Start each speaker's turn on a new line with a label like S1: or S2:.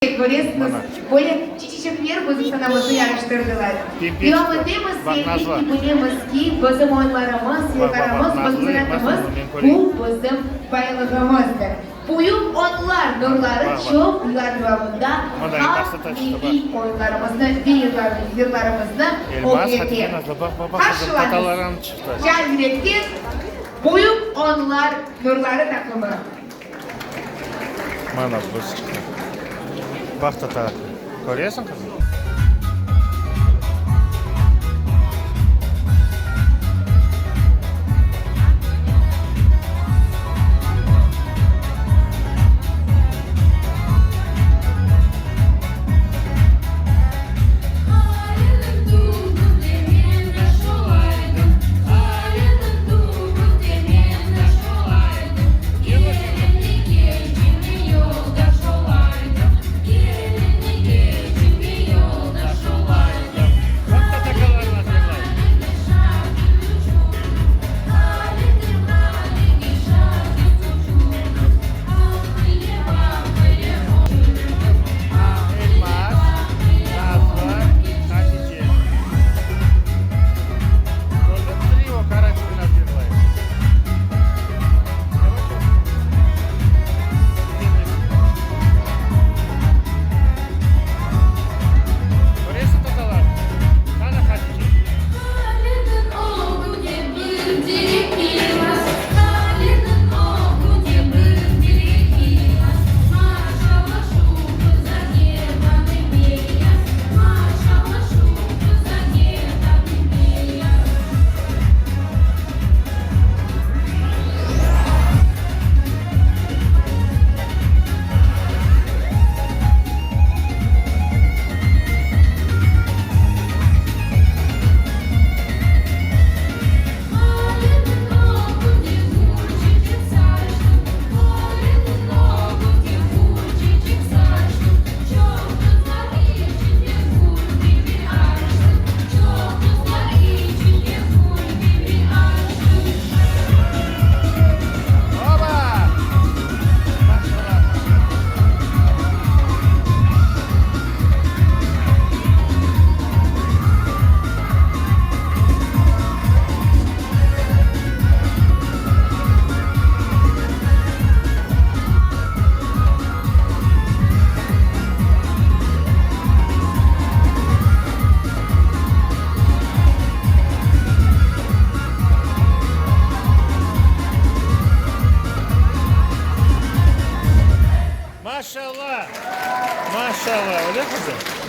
S1: Köresiñiz, böyle çiçekler bizim sanamıznı yaraştırdılar. Devam etemiz ve elbette bilemiz ki, bizim oyunlarımız, yırlarımız, bizim sanatımız, bu bizim baylığımızdır. Büyük Onlar nurları çoq yıllar devamında halq milliy oyunlarımıznı ve yırlarımıznı ögrete. Qarşılañız, can yürekten Büyük Onlar nurları taqımı!
S2: Mana buz çıqtı. Baq tata, köresiñ qızım? Elmaz, Nazlı, Hatice. Kördiñ, trio Karaçkına yırlay. Köresiñ, tatalar? Qana, Hatice? Oba! Maşallah! Maşallah! Maşallah! Öyle qızım?